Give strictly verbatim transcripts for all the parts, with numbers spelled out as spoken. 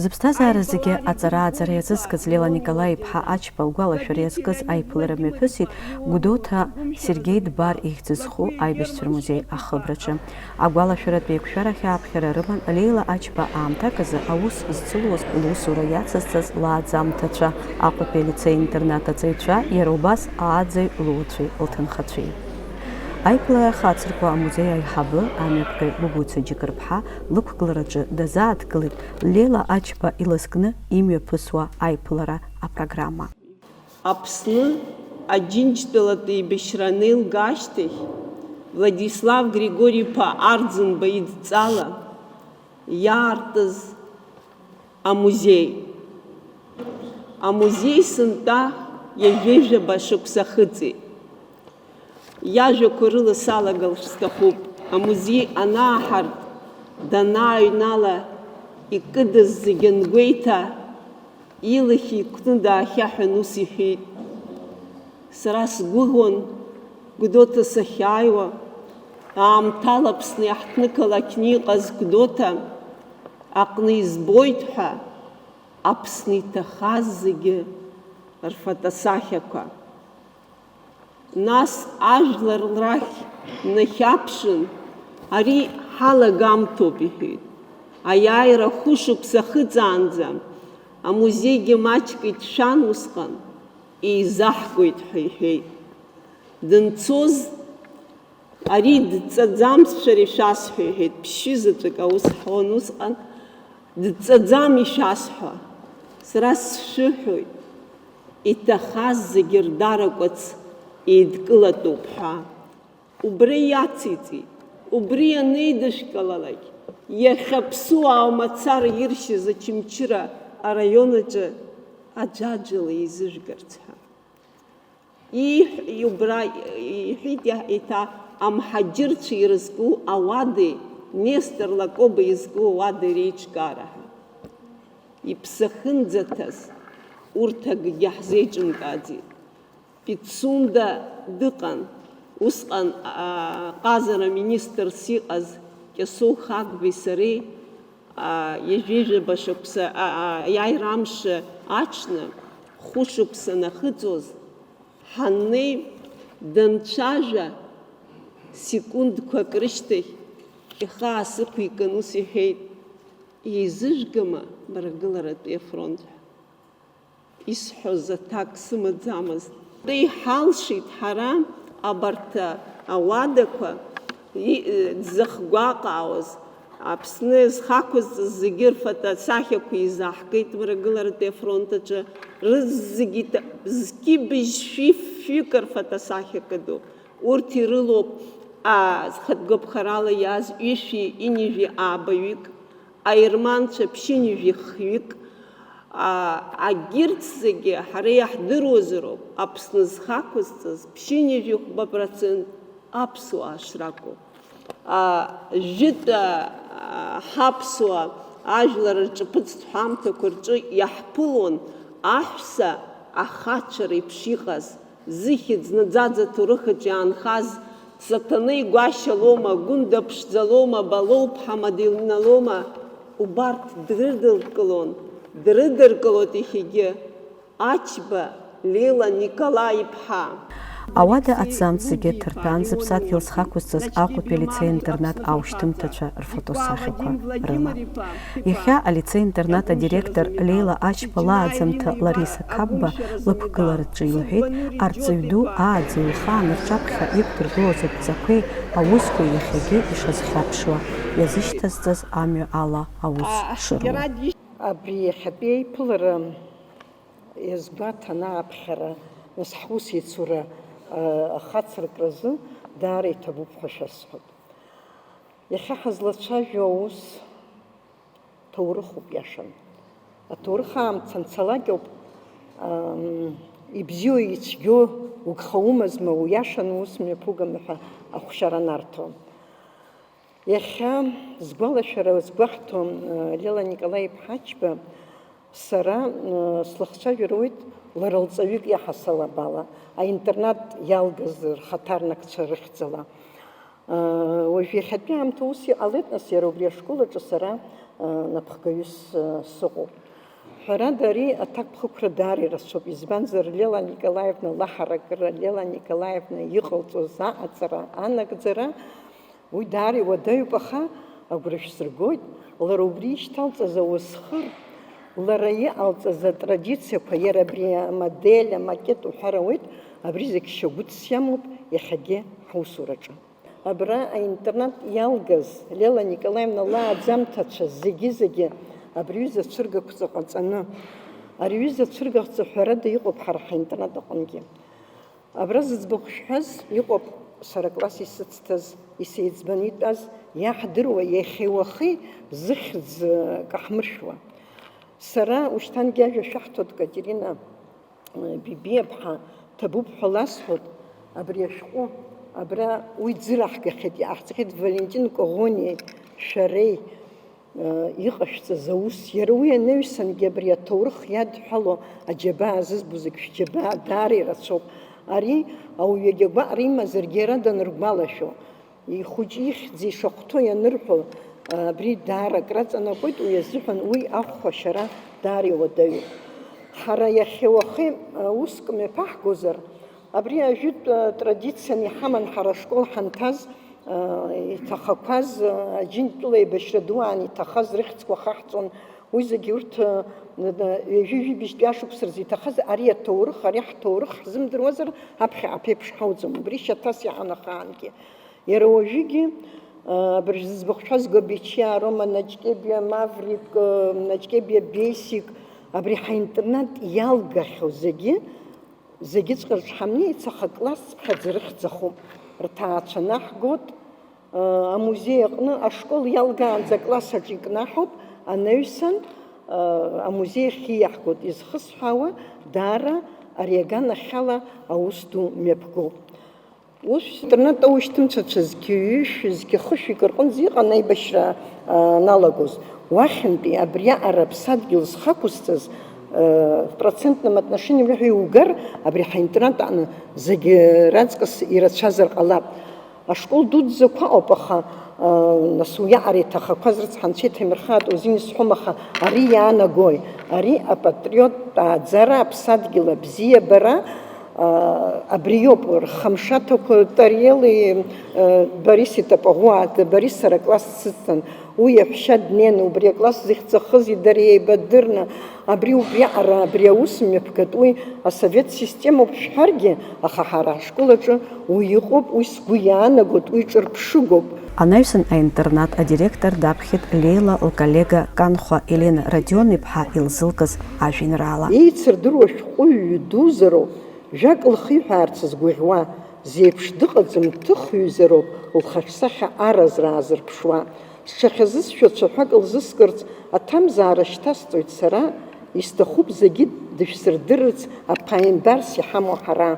Зыԥсҭазаара зегьы аҵара-ааӡара иазызкыз Лела Николаи-иԥҳа Ачба лгәалашәара иазкыз аиԥылара мҩаԥысит Гәдоуҭа Сергеи Дбар ихьӡ зху аибашьцәа рмузеи ахыбраҿы. Агәалашәаратә еиқәшәарахь ааԥхьара рыман Леила Ачба аамҭак азы аус зцылуаз лусура иацызҵаз лааӡамҭацәа, Аҟәатәи алицеи-интернат аҵаҩцәа, иара убас ааӡаҩ луацәеи лҭынхацәеи. Аиԥылара ахацыркуа амузеи аиҳабы, амҩаԥгаҩ Гәыгәуца Џьыкырԥҳа лықәгылараҿы дазааҭгылеит Лела Ачба илызкны имҩаԥысуа аиԥылара апрограмма. Аԥсны Аџьынџьтәылатә еибашьра анеилга ашьҭахь, Владислав Григори-иԥа Арӡынба идҵала иаартыз амузеи. Амузеи сынтәа ҩажәижәаба шықәса ахыҵит. Иажәақәа рыла салагар сҭахуп. Амузеи анааҳарт, данааҩнала, икыдыз зегьы ангәеиҭа, илахь икны даахьаҳәын, ус иҳәеит: "Сара сгәыӷуан Гәдоуҭа сахьааиуа, аамҭала Аԥсны иаҳҭнықалақьны иҟаз Гәдоуҭа аҟны избоит ҳәа Аԥсны иҭахаз зегьы рфотосахьақәа. Нас ажәлар рахь днахьаԥшын, ари ҳалагамҭоуп", иҳәеит. Аиааира хәышықәса ахыҵаанӡа амузеигьы маҷк иҭшәан усҟан, "Еизаҳгоит", ҳәа иҳәеит. Данцоз, "Ари дҵаӡам, сшәара ишәасҳәа", иҳәеит, ԥшьҩы заҵәык аус ҳуан усҟан, "дҵаӡам ишәасҳәа, сара сшәыҳәоит, иҭахаз зегьы рдаракәац еидкылатәуп", ҳәа. Убра иациҵеит, убри анеидышәкылалак, иахьа аԥсуаа мацара иршьыз Очамчыра араион аҿы аӡәаӡәала еизыжәгарц ҳәа. Ииҳ-, убра иҳәеит иа-, еиҭа амҳаџьырцәа ирызку ауадеи Нестор Лакоба изку ауадеи реиҿкаара ҳәа. Иԥсы ахьынӡаҭаз урҭ акгьы ҳзеиҿымкааӡеит. Пицунда дыҟан, усҟан, а, ҟазара министрс иҟаз Кьасоу Хагбеи сареи, а, ҩажәижәаба шықәса, а, а, аиааира амш аҽны, хәышықәса нахыҵуаз, ҳаннеи, данцәажәа, секундқәак рышьҭахь ихы аасықәикын, ус иҳәеит: "Еизыжәгама Мрагыларатәи афронт?" ҳәа. Исҳәоз аҭак сымаӡамызт. Иҳалшеит ҳара абарҭ ауадақәа и-, дзыхгәаҟаауаз, Аԥсны зхы ақәызҵаз зегьы рфотосахьақәа еизаҳгеит Мрагыларатәи афронт аҿы, рызегьы иҭа-, зқьи быжьшәи фҩык рфотосахьа кыду. Урҭ ирылоуп, а, зхатә гәаԥхарала иааз ҩышәи ҩынҩажәи аабаҩык, аерманцәа ԥшьынҩажәи хҩык, а, агьырҭ зегьы ҳара иаҳдыруазароуп, Аԥсны зхы ақәызҵаз ԥшьынҩажәи хәба процент аԥсуаа шракәу. А, жәытә, а, ҳаԥсуа ажәлар рҿаԥыцтә ҳәамҭақәа рҿы иаҳԥылон аҳәса ахацәа реиԥш иҟаз, зыхьӡ наӡаӡа аҭоурых аҿы иаанхаз, Саҭанеи Гәашьа лоума, Гәында Ԥшӡа лоума, Балоуԥҳа Маделина лоума, убарҭ дрыдыркылон, дрыдыркылоит иахьагьы. Ачба Леила Николаи-иԥҳа. Ауада аҭӡамц зегьы ҭырҭәаан, зыԥсадгьыл зхы ақәызҵаз Аҟәатәи алицеи-интернат аушьҭымҭацәа рфотосахьақәа рыла. Иахьа алицеи-интернат адиректор Леила Ачба лааӡамҭа Лариса Қапба лықәгылараҿы илҳәеит, арҵаҩ ду ааӡаҩ лхаан рҿаԥхьа иқәдыргылоз адҵақәеи аусқәеи иахьагьы ишазхьаԥшуа, иазышьҭазҵаз амҩа ала аус шыруа. Абри иахьатәи аиԥылара иазгәаҭан ааԥхьара, нас ҳусеицура, а, ахацыркразы даара иҭабуп ҳәа шәасҳәап. Иахьа ҳазлацәажәо аус ҭоурыхуп, иашан. Аҭоурых аамҭа анцалак ауп, ам, ибзиоу ицәгьоу угха умазма, уиашаны ус мҩаԥугама ҳәа ахәшьара анарҭо. Иахьа, сгәалашәара згәаҳҭо, э, Лела Николаи-иԥҳа Ачба, сара, э, слыхцәажәаруеит лара лҵаҩык иаҳасабала, аинтернат иалгаз рхаҭарнакцәа рыхьӡала. Э, уажә иахьатәи аамҭа ус иҟалеит, нас, иара убри ашкол аҿы сара напхгаҩыс сыҟоуп. Ҳәарада, ари аҭакԥхықәра даара ирацәоуп, избанзар, Лела Николаевна лаҳаракыра, Лела Николаевна иҟалҵоз аҟаҵара, анагӡара, уи даара иуадаҩуп, аха агәра шәсыргоит, лара убри ишьҭалҵаз ауасхыр, лара иҟалҵаз атрадициақәа, иара абри амодель, амакет уҳәар ауеит, абри зегь шьагәыҭс иамоуп иахьагьы ҳусураҿы. Абра аинтернат иалгаз Лела Николаевна лааӡамҭацәа зегьы-зегьы абри ҩыза цәыргақәҵа ҟаҵаны, ари ҩыза цәыргахҵа ҳәарада иҟоуп ҳара ҳаинтернат аҟынгьы. Абра зыӡбахә шәҳәаз иҟоуп, сара класс исыцҭаз, исеиҵбаны итәаз, иаҳдыруа иахьеи уахеи зыхьӡ каҳмыршәуа. Сара ушьҭангьы ажәа шәаҳҭоит, Катерина. Бибиаԥҳа, ҭабуп ҳәа ласҳәоит, абри ашәҟәы, абра уи ӡыраҳгахьеит, иҟаҳҵахьеит Валентин Коӷониеи шәареи, э, иҟашәҵаз аус. Иара уи анаҩсангьы абри аҭоурых иадҳәало аџьабаа зызбо зегь шәџьабаа даара ирацәоуп. Ари ауаҩы егьа гәаҟра имазаргьы иара даныргәалашәо, ихәыҷы ихьӡ ишахәҭоу ианырҳәо, абри даара акраҵанакуеит, уи азыҳәан уи ахәхәа ашьара даара иуадаҩуп. Ҳара иахьа-уахеи, уск мҩаԥаҳгозар, абри ажәытә традицианы иҳаман ҳара ашкол ҳанҭаз, иҭахақәаз, Аџьынџьтәыла еибашьра ду аан иҭахаз рыхьӡқәа хаҳҵон, уи зегьы урҭ, ҩажәи жәибжьтәи ашықәса рзы иҭахаз, ари аҭоурых, ари ҳҭоурых ҳзымдыруазар, аԥхьаҟа ԥеиԥш ҳауӡом, убри шьаҭас иаҳан ахаангьы. Иара уажәыгьы, а, абыржә зыӡбахә шәазго Бечиа, Рома Наҷкебиа, Маврик, а, Наҷкебиа Бесик, абри ҳаинтернат иалгахьоу зегьы, зегьыҵәҟьа рҿы ҳамнеиц, аха классԥхьаӡа рыхьӡахуп. Рҭаацәа наҳгоит, а, амузеи аҟны, ашкол иалгаанӡа акласс аҿы икнаҳауп, анаҩсан, а, амузеи ахь ииаҳгоит. Изхысҳәаауа, даара ари аганахьала аус ду мҩаԥгоуп. Ус интернет аушьҭымҭацәа зқьи ҩышәи, зқьи хышәи акы рҟынӡа иҟан аибашьра, а, аналагоз. Уахьынтәи абриаҟара аԥсадгьыл зхақәызҵаз, а, в процентном отношении уҳәа иугар, абри ҳаинтернет аҟны зегьы раҵкыс ирацәазар ҟалап. Ашкол дуӡӡақәа ыҟоуп, аха, а, нас уиаҟара иҭахақәаз рыцҳа анцәа иҭамырхааит, узин исҳәом, аха ари иаанагои? Ари апатриоттә ааӡара, аԥсадгьыл абзиабара, Абри иоуп рхамшаҭақәа Тариели, Борис итапаӷәы аат, Борис сара акласс дсыцын. Уи иаҳәшьа днеины убри акласс зыхьӡахызи дареи еибадырны, абри убриаҟара, абри аус мҩаԥгатәуи асовет системоуп шәҳәаргьы, аха ҳара ҳашкол аҿы уи иҟоуп, уи сгәы иаанагоит, уи ҿырԥшыгоуп. Анаҩсан аинтернат адиректор даԥхьеит Леила лколлега Канхәа Елена Родион-иԥҳа илзылкыз ажәеинраала. Еицырдыруа шәҟәыҩҩы дузароуп. Жәак лхиҳәаарц згәаӷьуа, зеиԥш дыҟаӡам ҭыхҩызароуп, лхаҿсахьа аразра аазырԥшуа. Сҽахьазысшәо цәаҳәак лзыскырц аҭамзаара шьҭасҵоит сара, исҭахуп зегьы дышәсырдырырц аԥааимбарс иҳамоу ҳара.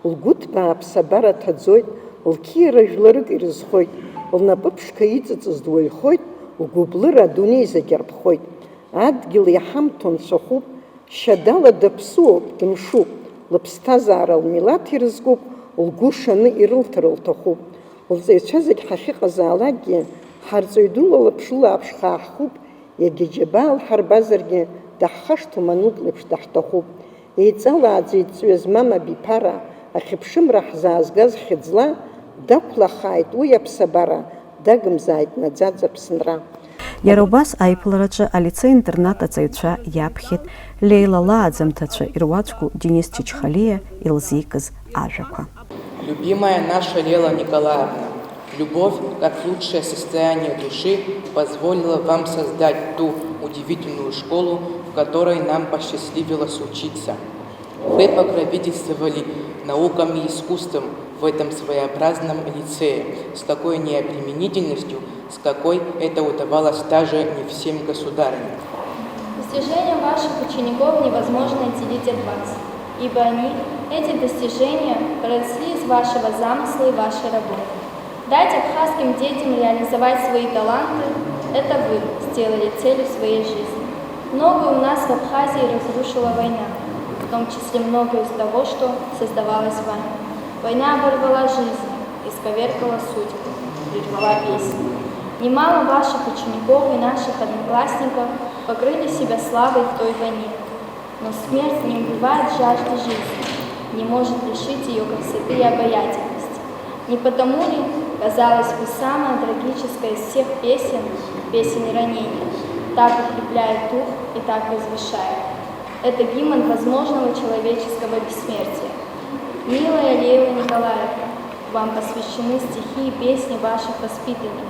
Лгәы ҭбаа аԥсабара ҭаӡоит, лқьиара жәларык ирызхоит, лнапы ԥшқа иҵыҵыз дуаҩхоит, лгәыблыра адунеи зегь арԥхоит. Адгьыл иҳамҭо нцәахәуп, Шьадала даԥсуоуп, дымшуп, лыԥсҭазаара лмилаҭ ирызкуп, лгәы шаны ирылҭар лҭахуп. Лҵаҩцәа зегь ҳахьыҟазаалакгьы, ҳарҵаҩ дула лаԥш-лылааԥш хааҳхуп, иагьа џьабаа лҳарбазаргьы, даҳхашҭуам, ануд леиԥш даҳҭахуп. Еиҵалааӡеит ҵҩа змам абиԥара, ахьыԥшымра ҳзаазгаз хьыӡла, дақәлахааит уи аԥсабара, дагымзааит наӡаӡа Аԥсынра. Иара убас аиԥылараҿы алицеи-интернат аҵаҩцәа иаԥхьеит Леила лааӡамҭацәа ируаӡәку Денис Чачхалиа илзикыз ажәақәа. Любимая наша Лела Николаевна, любовь, как лучшее состояние души, позволила вам создать ту удивительную школу, в которой нам посчастливилось учиться. Вы покровительствовали наукам и искусствам в этом своеобразном лицее с такой необременительностью, с какой это удавалось даже не всем государям. Достижения ваших учеников невозможно отделить от вас, ибо они, эти достижения, росли из вашего замысла и вашей работы. Дать абхазским детям реализовать свои таланты — это вы сделали целью своей жизни. Многое у нас в Абхазии разрушила война, в том числе многое из того, что создавалось вами. Война оборвала жизни, исковеркала судьбы, прервала песни. Немало ваших учеников и наших одноклассников покрыли себя славой в той войне. Но смерть не убивает жажды жизни, не может лишить ее красоты и обаятельности. Не потому ли, казалось бы, самая трагическая из всех песен, песен ранения, так укрепляет дух и так возвышает? Это гимн возможного человеческого бессмертия. Милая Лейла Николаевна, вам посвящены стихи и песни ваших воспитанников.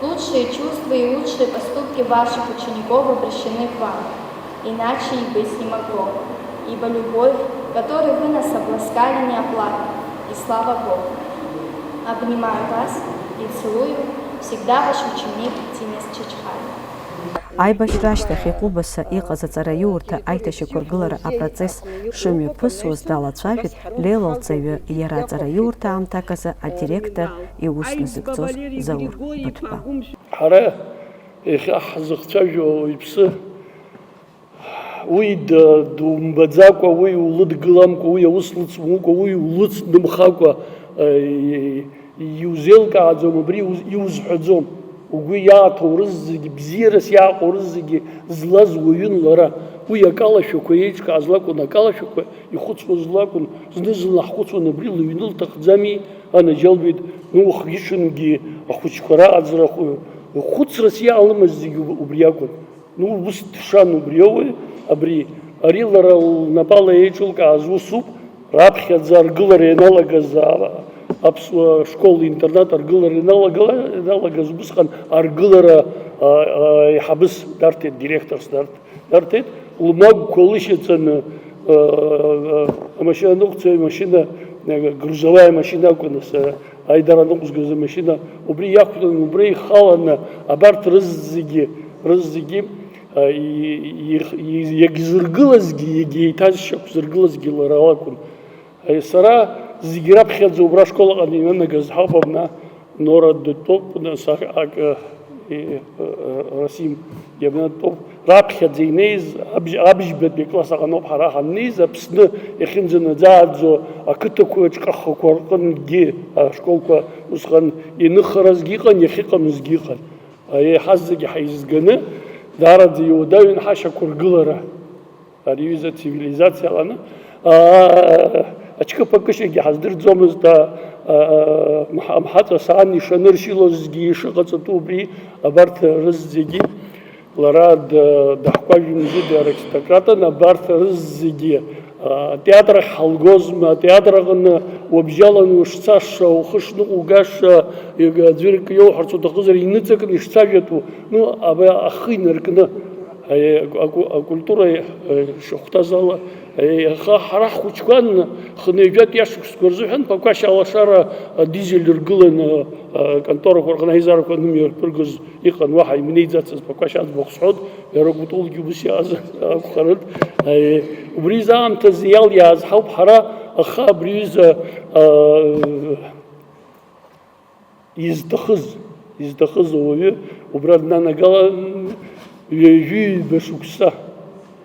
Лучшие чувства и лучшие поступки ваших учеников обращены к вам. Иначе и быть не могло. Ибо любовь, которой вы нас обласкали, неоплатна. И слава Богу. Обнимаю вас и целую. Всегда ваш ученик Денис Чачхалин. Аибашьра ашьҭахь Иҟәыбаса иҟаз аҵараиурҭа аиҭашьақәыргылара апроцесс шымҩаԥысуаз далацәажәеит Леила лҵаҩы, иара аҵараиурҭа аамҭак азы адиректор иус назыгӡоз Заур Быҭәба. Ҳара иахьа ҳзыхцәажәо иԥсы, уи д- думбаӡакәа, уи улыдгыламкәа, уи аус лыцумкәа, уи улыцнымхакәа, э, иузеилкааӡом, убри иуз- иузҳәаӡом. Угәы иааҭоу рызегьы, бзиарас иааҟоу рызегьы злаз уаҩын лара. Уи акалашәақәа еиҿкааз лакәын, акалашәақәа ихәыцуаз лакәын. Зны-зынла ҳхәыцуан, абри лыҩны лҭахӡами, анаџьалбеит, ну, уахгьы-ҽынгьы ахәыҷқәа рааӡара хәы-, хәыцрас иаалымаз зегьы уб- убри акәын. Ну, ус дшан убри ауаҩ, абри, ари лара лнапала еиҿылкааз усуп, раԥхьаӡа аргылара ианалагаз, а- аԥсуа школ-интернат аргылара ианалагала- ианалагаз, убысҟан аргылара, а- а- аиҳабыс дарҭеит, директорс дарҭ-, дарҭеит, лмагәқәа лышьаҵаны, а- а- амашьына аныҟәцаҩ, амашьына, а- грузовая машьына акәын, ас- аидара аныҟәызгаз амашьына, убри иақәтәан, убра ихаланы абарҭ рызегьы, рызегьы, а, и- и- и- иагьзыргылазгьы, иагьеиҭаз шьақәзыргылазгьы лара лакәын. Сара зегь раԥхьаӡа убра ашкол аҟны инанагаз ҳауп, абна Нора дтәоуп, нас ак, ак, э, э, Расим иабнатәоуп. Раԥхьаӡа инеиз абжь-, абжьбатәи акласс аҟаноуп ҳара ҳаннеиз, Аԥсны иахьынӡанаӡааӡо ақыҭақәа аҿкахақәа рҟынгьы ашколқәа усҟан иныхаразгьы ыҟан, иахьыҟамызгьы ыҟан. Еиҳаз зегьы ҳаизганы, даараӡа иуадаҩын ҳашьақәыргылара. Ари аҩыза цивилизациа ҟаны, аа, ачкыпакышьагьы ҳаздырӡомызт, аа, аа, мҳа-, мҳаҵәа саан ишаныршьылозгьы ишыҟаҵатәу убри, абарҭ рызегьы лара д-, даҳкәажәымзи, аристократ, абарҭ рызегьы, аа, атеатр ахь ҳалгозма, атеатр аҟны уабжьалан ушцаша, ухы шныҟәугаша, аӡәырк иоуҳәарц уҭахызар, иныҵакны ишцәажәатәу, ну, аба-, ахы инаркны. Аи, аку-, акультура, э, шахәҭаз ала, аи, аха ҳара ҳхәыҷқәан хынҩажәатәи ашықәсқәа рзыҳәан Ԥақәашь алашара адизель ргыланы, а, аконторақәа рҟны аизарақәа анымҩаԥыргоз иҟан, уаҳа имнеиӡацыз Ԥақәашь аӡбахә сҳәоит, иара Гәытҟәылгьы ус иааз акәхарын. Аи, убри изы аамҭазы иалиааз ҳауп ҳара, аха абри аҩыза, а, Изҭахыз, изҭахыз ауаҩы убра днанагалан, ҩажәи ҩба шықәса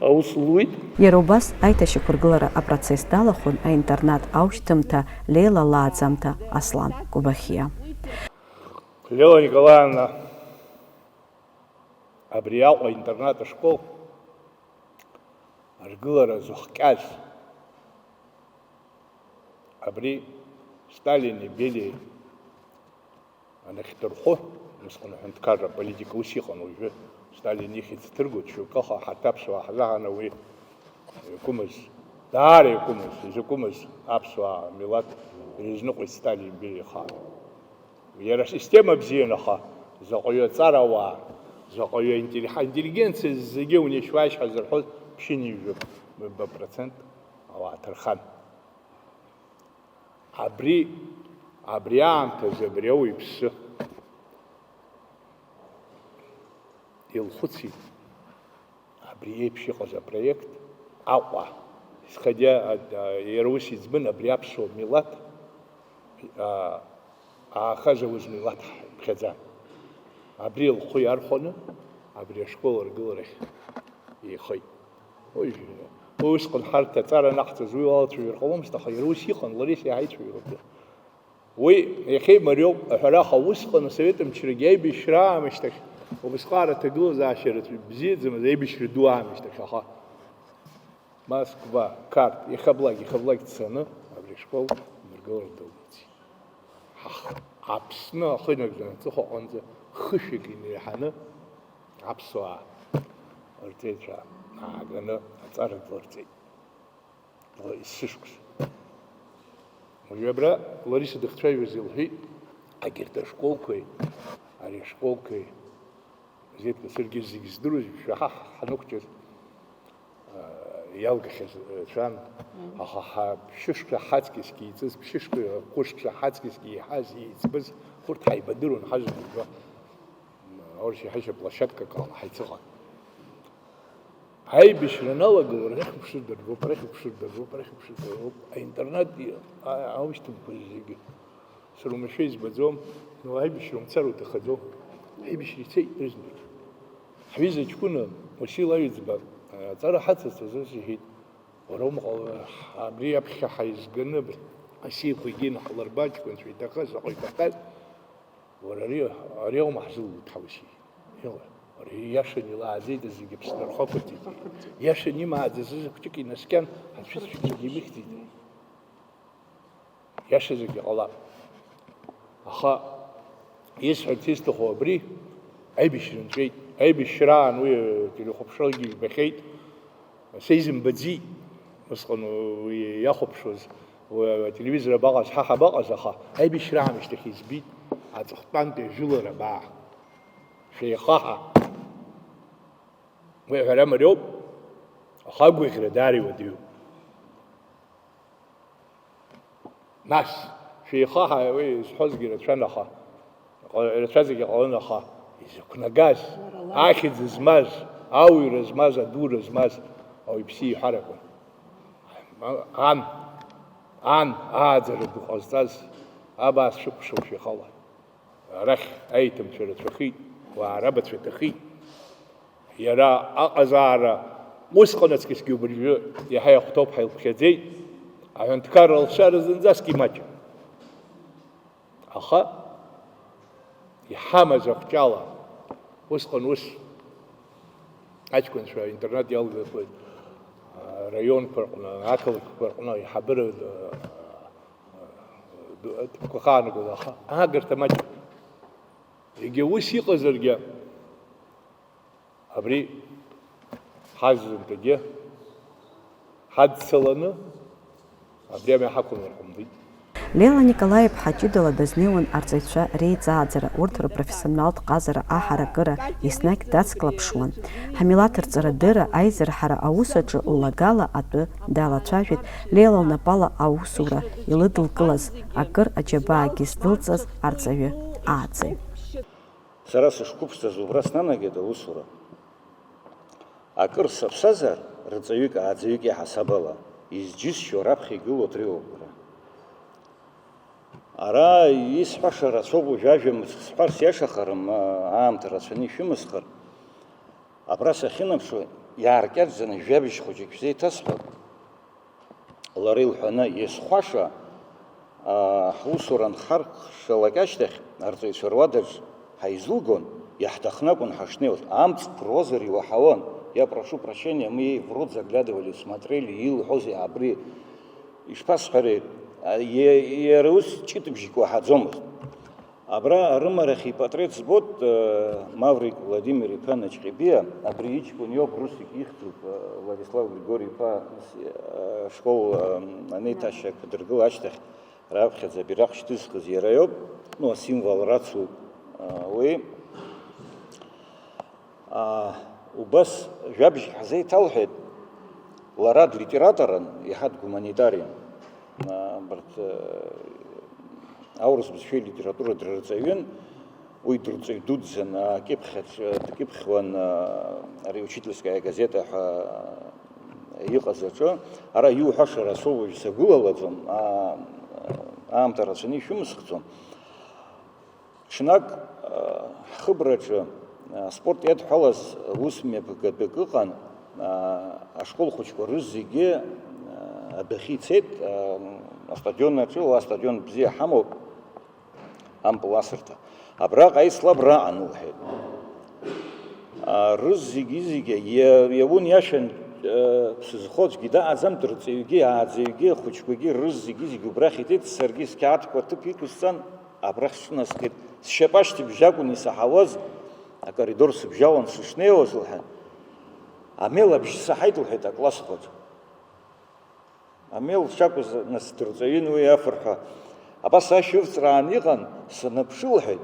аус луит. Иара убас аиҭашьақәыргылара апроцесс далахәын аинтернат аушьҭымҭа Леила лааӡамҭа Аслан Кәыбахиа. Леила Николаевна, абри Аҟәа интернат ашкол аргылара зыхҟьаз, абри Сталини Белиа анахьдырхәы, усҟан аҳәынҭқарра аполитика ус иҟан, уажәы Сталин ихьӡ дҭыргоит, шьоукы, аха ҳарҭ аԥсуаа ҳзаҳаны уи иакәымыз, даара иакәымыз, изакәымыз аԥсуаа милаҭ ирызныҟәеит Сталин Белиа ихаан. Иара асистема бзиан, аха заҟаҩы аҵарауаа, заҟаҩы аинтеллигенциа зегьы унеишьуааишь ҳәа зырҳәоз ԥшьынҩажәа процент ауаа ҭырхан. Абри, абри аамҭазы абри ауаҩԥсы илхәыцит. Абри еиԥш иҟаз апроект Аҟәа, исходя, а, а, иара ус иӡбын, абри аԥсуа милаҭ, а, аахаза уз милаҭ ҳаиԥхьаӡан. Абри лхы иархәаны, абри ашкол аргыларахь еихеит. Уи, уи усҟан ҳарҭ аҵара анаҳҵоз уи уалацәажәар ҟаломызт, аха иара ус иҟан, лара исеиҳаицәажәон. Уи иахьа имариоуп, аҳәараха, усҟан асовет мчрагьы аибашьра аамышьҭахь, убысҟак аҭагылазаашьа рацәа бзиаӡамызт, аибашьра ду аамышьҭахь, аха Москва, Қарҭ, иахьа блак, иахьа блак дцаны абри ашкол инаргылар далымҵит. Ҳа-, Аԥсны ахы инаркны аҵыхәа аҟынӡа хышәҩык инеиҳаны аԥсуаа рҵеицәа ааганы аҵара длырҵеит. Ла-, есышықәса. Уажәы абра Лариса дыхцәажәоз илҳәеит, агьырҭ ашколқәеи, ари ашколқәеи, газеҭқәа саргьы зегь здыруаз, шәаҳа ҳанықәҿиаз, аа, иалгахьаз, э, цәан, аха ҳа-, ԥшьышықәса ҳаҵкьысгьы иҵыз, ԥшьышықәса, хәышықәса ҳаҵкьысгьы иҳаз, еиҵбыз, урҭ ҳаибадыруан, ҳажәлар ргәы. Аурыс иҳәашьа площадкак ала ҳаицыҟан. Аибашьра аналага, уара арахь уԥшыр дырбоуп, арахь уԥшыр дырбоуп, арахь уԥшыр дырбоуп. Аинтернат и-, а-, аушьҭымҭақәа зегьы. Сара уамашәа избаӡом, но аибашьра умцар уҭахаӡом. Аибашьра ицеит рызегьы. Ҳҩыза ҷкәына Уасил Аҩӡба, аҵара ҳацызҵаз ус иҳәеит, уара умҟала, абри аԥхьа ҳаизганы, асиақәа егьины ҳлырба, аҷкәынцәа иҭахаз, заҟа иҭахаз, уара ари, ари аума ҳзылуеит ҳаусеи? Иҟои? Уара ииашаны илааӡеит зегьы Аԥсны рхақәа ҵегьы. Ииашаны имааӡаз зықәҿык инаскьан, ацәыцәгьагьы имыхьӡеит. Иашазаргьы ҟалап. Аха исҳәарц исҭаху абри, аибашьра нҵәеит. Аибашьраан уи ателехәаԥшрагьы ижәбахьеит. Сеизымбаӡеит, усҟан уи иахәаԥшуаз, уи ателевизор абаҟаз, ҳа ҳабаҟаз, аха аибашьра аамышьҭахь избеит аҵыхәтәантәи ажәылара абаа. Шәеихаҳа. Уи аҳәара мариоуп, аха агәаӷьра даара иуадаҩуп. Нас, шәеихаҳа, уи зҳәозгьы рацәан, аха, рацәа зегьы ҟалон, аха изықәнагаз, ахьӡ змаз, ауаҩра змаз, адура змаз ауаҩԥсы иҳәарақәан. Ан, ан, ааӡара ду ҟазҵаз, абаа сшәыкәшоу шәеихала. Арахь аиҭымцәа рацәахеит, уаа рабацәа ҭахеит. Иара аҟазаара усҟан аҵкьысгьы убыржәы иаҳа иахәҭоуп, ҳаилԥхьаӡеит. Аҳәынҭқарра алшара зынӡаск имаҷым. Аха иҳамаз ахәҷала усҟан ус аҷкәынцәа аинтернат иалгақәаз, а, раионқәа рҟны, ақалақьқәа рҟны аиҳабыра, а, а, ду-, аҭыԥқәа ахаанагоз, аха аагарҭа маҷым. Егьа ус иҟазаргьы, абри ҳазынтәагьы ҳадцаланы, абри амҩа ҳақәымлар ҟамлеит. Леила Николаи-иԥҳа ҷыдала дазнеиуан арҵаҩцәа реиҵааӡара, урҭ рпрофессионалтә ҟазара аҳаракыра, еснагь дацклаԥшуан. Ҳмилаҭ рҵарадырра, аизырҳара аус аҿы ллагала атәы далацәажәеит, Леила лнапала аусура илыдылкылаз, акыр аџьабаагьы здылҵаз арҵаҩы ааӡаҩ. Сара сышқәыԥшӡаз убра снанагеит аусура. Акыр саԥсазар, рҵаҩык, ааӡаҩык иаҳасаб ала, изџьысшьо раԥхьа игылоу дреиуоуп бара. Ара исҳәаша рацәоуп, уажә ажәа мыцхә сҳәарц иашахарым, а-, аамҭа рацәаны ишәымысхыр. Абра сахьынаԥшуа, иааркьаҿӡаны жәабжь хәыҷык шәзеиҭасҳәап. Лара илҳәаны, иазхәаша, аа, ҳусура анхаркәшалак ашьҭахь, арҵаҩцәа руадаҿ ҳаизылгон, иаҳҭахны акәын ҳашнеиуаз. Амҵ ԥыруазар иуаҳауан, я прошу прощения, мы ей в рот заглядывали, смотрели, илҳәозеи абри, ишԥасҳәари, а, е-, иара ус ҷытбжьык уаҳаӡомызт. Абра арымарахь ипатреҭ збоит, э, Маврик Владимир-иԥа Наҷҟьебиа, абри иҷкәын иоуп, Русик ихьӡуп, э, Владислав Григори-иԥа, э, школ, э, анеиҭашьак дыргыла ашьҭахь раԥхьаӡа абираҟ шьҭызхыз иара иоуп, ну, асимвол рацуп, э, уи. Аа, убас жәабжьк ҳзеиҭалҳәеит, лара длитераторын, иаҳа дгуманитариан. Аа, абарҭ, э, аурыс бызшәеи литература дрырҵаҩын, уи дырҵаҩ дуӡӡан, акьыԥхь аҿ-, дкьыԥхьуан, аа, ари Учительская газета ҳәа иҟаз аҿы. Ара иуҳәаша рацәоуп, уажә сагәылалаӡом, аа, аамҭа рацәаны ишәымысхӡом. Ҽнак, а, ҳхыбраҿы, а, аспорт иадҳәалаз ус мҩаԥгатәык ыҟан, а, ашкол хәыҷқәа рызегьы, а, адәахьы ицеит, а, астадион аҿы, уа астадион бзиа ҳамоуп, Ампыл асырҭа. Абраҟа аицлабра аан, лҳәеит. Рыз зегьы-зегьы иа-, иаун иашан, сызхо аӡәгьы даҟаӡам, дырҵаҩгьы, ааӡаҩгьы, ахәыҷқәагьы, рыз зегьы-зегьы убрахь итит, саргьы сқьаадқәа аҭыԥ иқәысҵан, абрахь сҿынасхеит. Сшьапы ашьҭыбжь акәын исаҳауаз, акоридор сыбжьалан сышнеиуаз, лҳәан. Амел абжьы саҳаит, лҳәеит, акласс хәыҷ. Амел шакәыз насдырҵаҩын уи афырҳәа. Абас ашәывҵраан иҟан, саныԥшы, лҳәеит,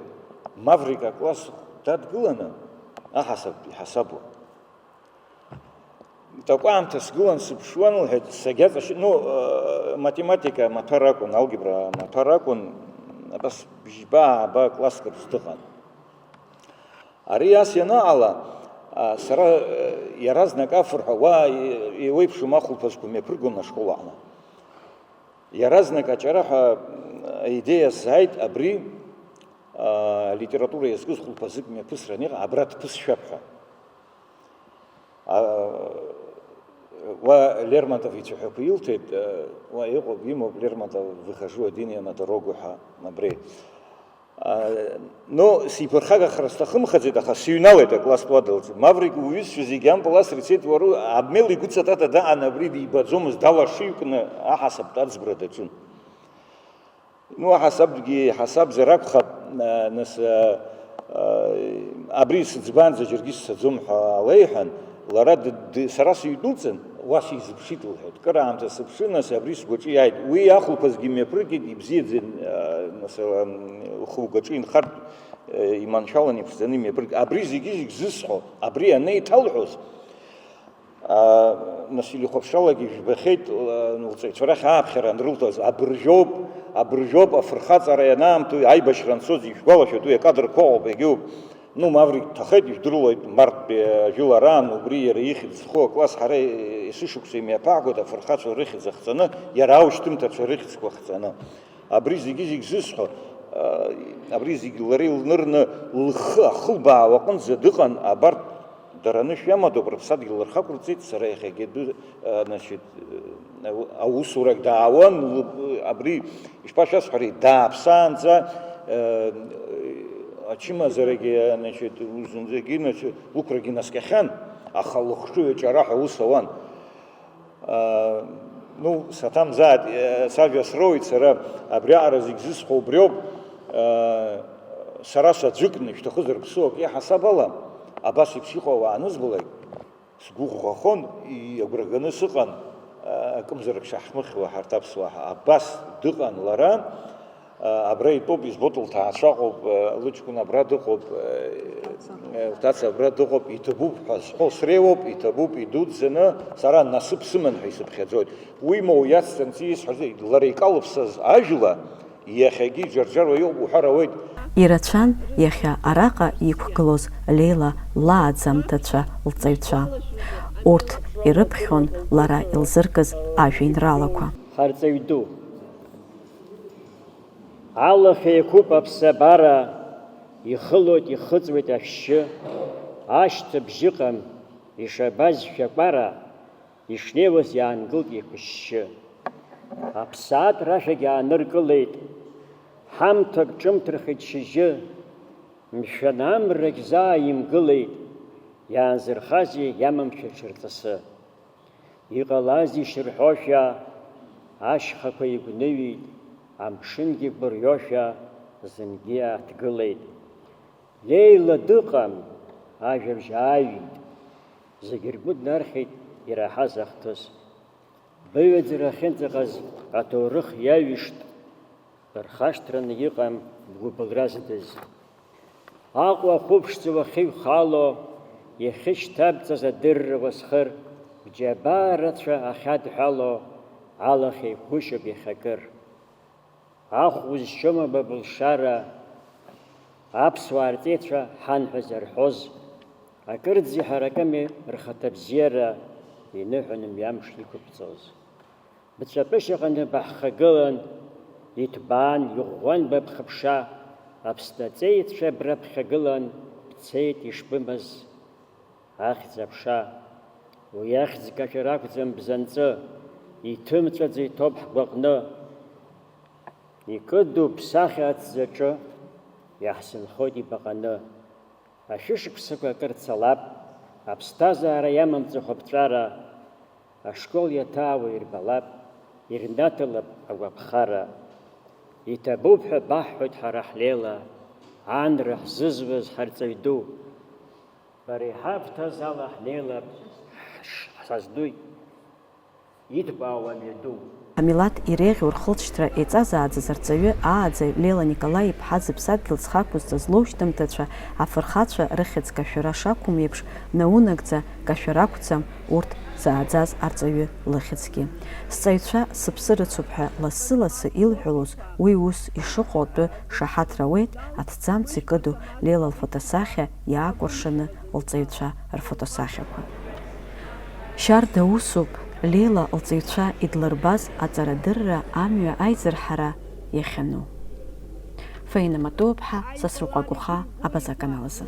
Маврик акласс дадгыланы аҳасабтә иҳасабуан. Такәаамҭа сгылан сыԥшуан, лҳәеит, сагьаҵашьы-, ну, э, математика амаҭәар акәын, алгебра амаҭәар акәын, абас бжьба-ааба класск рзы дыҟан. Ари ас ианаҟала, а, сара, э, иаразнак афырҳәа, уа, е-, еиуеиԥшым ахәылԥазқәа мҩаԥыргон ашкол аҟны. Иаразнак аҷараҳәа, м, аидеиа сзааит абри, а, алитература иазкыз хәылԥазык мҩаԥысран иҟан, абра дԥысшәап ҳәа. А, уа Лермонтов ицәаҳәақәа илҭеит, а, уа иҟоуп, имоуп Лермонтов «Выхожу один я на дорогу» ҳәа, абри. А, ну, сиԥырхагахар сҭахымхаӡеит, аха сыҩналеит акласс туадалҵ. Маврик уҩызцәа зегьы ампыл асра ицеит, уара, Амел игәы цатата даан, абри дибаӡомызт, далашыҩкны аҳасабтә аӡбра даҿын. Ну, аҳасабгьы ҳасабзар акәхап, а, нас, а, а, абри сыӡбаанӡа џьаргьы сцаӡом ҳәа леиҳәан, лара д-, д-, сара сыҩдәылҵын, уа сизыԥшит, лҳәеит. Кыраамҭа сыԥшын, нас абри сгәаҿы иааит. Уи ахәылԥазгьы мҩаԥыргеит, ибзиаӡан, а, нас, а, ухы угәаҿы инхартә, а, иманшәалан иԥшӡаны имҩаԥыргеит. Абри зегьы-зегь зысҳәо, абри анеиҭалҳәоз, а, нас илихәаԥшралак ижәбахьеит, а, лҵаҩцәа рахь ааԥхьара анрылҭоз, абыржәоуп, абыржәоуп, афырхаҵара ианаамҭоу, аибашьра анцоз ишәгәалашәоит, уи акадрқәа ыҟоуп, егьоуп. Ну, Маврик дҭахеит, ижәдыруеит, марттәи ажәылараан убри иара ихьӡ зху акласс ҳара есышықәса имҩаԥаагоит афырхацәа рыхьӡ ахҵаны, иара аушьҭымҭацәа рыхьӡқәа хҵаны. Абри зегьы-зегь зысҳәо, а, абри зегь лара илнырны лхы ахылбаау аҟынӡа дыҟан, абарҭ дара анышә иамадоуп, рыԥсадгьыл рхақәырҵеит, сара иахьагьы адәы, а, значит, а, аусурагь даауан, лыб-, абри, ишԥашәасҳәари, дааԥсаанӡа, а, ачымазарагьы, значит, зынӡагьы, значит, лықәрагьы наскьахьан, аха лыхшыҩ аҷараҳәа аус ауан. Аа, ну, саҭамзааит, э, сажәа сроуит сара, абриаҟара зегь зысҳәо убриоуп, э, сара саӡәыкны, шәҭахызар ԥсуак иаҳасаб ала, абас еиԥш иҟоу ауаа анызбалак, сгәы ӷәӷәахон, и-, агәра ганы сыҟан, э, акымзарак шаҳмыхьуа ҳарҭ аԥсуаа, абас дыҟан лара, Абра итәоуп, избоит, лҭаацәа ыҟоуп, лыҷкәын абра дыҟоуп, лҭаца абра дыҟоуп, иҭабуп ҳәа зҳәо среиуоуп, иҭабуп, идуӡӡаны, сара насыԥ сыман ҳәа исыԥхьаӡоит. Уимоу, иацҵаны исҳәаз, лара икалыԥсаз ажәла иахьагьы иџьарџьаруа иҟоуп уҳәар ауеит. Ирацәан иахьа араҟа иқәгылоз Леила лааӡамҭацәа лҵаҩцәа. Урҭ ирыԥхьон лара илзыркыз ажәеинраалақәа. Ҳарҵаҩ ду. Алахь еиқәуп аԥсабара, ихылоит, ихыҵуеит ашәшьы, ашьҭыбжь ыҟам, ишабаз шәакәара, ишнеиуаз иаангылт еиқәышьшьы. Аԥсаатә рашәагь ааныркылеит, ҳамҭак ҿымҭрахеит шьыжьы, мшәан, амрагь заа имгылеит, иаанзырхазеи иамамшәа ҽырҵысы? Иҟалазишь рҳәошәа, ашьхақәа игәныҩит, амшынгьы гәырҩошәа зынгьы ааҭгылеит. Леила дыҟам, ажәабжь ааҩит, зегь ргәы днархьит ираҳаз ахҭыс. Быҩаӡара ахьынӡаҟаз аҭоурых иаҩышт, рхашҭраны иҟам бгәыбылра зыдыз. Аҟәа ахәыԥшӡа уахьыҩхало, иахьышьҭабҵаз адырра уасхыр, бџьабаа рацәа ахьадҳәало, алахь еиқәгәышьоуп иахьакыр. Ахә узшьома ба былшара, аԥсуаа рҵеицәа ҳан ҳәа зарҳәоз, акырӡа иҳаракыми рхаҭа бзиара, иныҳәон мҩамш иқәыбҵоз. Бцәа ԥышьаҟаны баҳхагылан, иҭбаан, иӷәӷәан ба бхыԥша, Аԥсны аҵеицәа браԥхьагылан, бцеит ишбымаз ахьӡ-аԥша. Уи ахьӡ-кашәара акәӡам бзанҵы, иҭымҵәаӡа иҭоуп ҳгәаҟны. Икыду бсахьа аҭӡаҿы, Иаҳзынхоит ибаҟаны. Ашәышықәсақәа акыр цалап, аԥсҭазаара иамамҵахә аԥҵәара, ашкол иаҭаауа ирбалап, ирнаҭалап агәаԥхара. Иҭабуп ҳәа баҳҳәоит ҳара ҳлеила, анра ҳзызуаз ҳарҵаҩ ду. Бара иҳабҭаз ала ҳнеилап, ҳш-, ҳсаздуит. Идбаауа мҩаду. Амилаҭ иреиӷьу рхылҵшьҭра еиҵазааӡаз арҵаҩы ааӡаҩ Лела Николаи-иԥҳа зыԥсадгьыл зхы ақәызҵаз лоушьҭымҭацәа, афырхацәа рыхьӡ кашәара шақәым еиԥш, наунагӡа кашәара ақәӡам урҭ зааӡаз арҵаҩы лыхьӡгьы. Сҵаҩцәа сыԥсы рыцуп ҳәа лассы-лассы илҳәалоз уи ус ишыҟоу атәы шаҳаҭра ауеит аҭӡамц икыду Лела лфотосахьа иаакәыршаны лҵаҩцәа рфотосахьақәа. Шьарда усуп Леила лҵаҩцәа идлырбаз аҵарадырра амҩа аизырҳара иахьану. Фаина Матуаԥҳа, Сасрыҟәа Гәыха, Абаза аканалазы.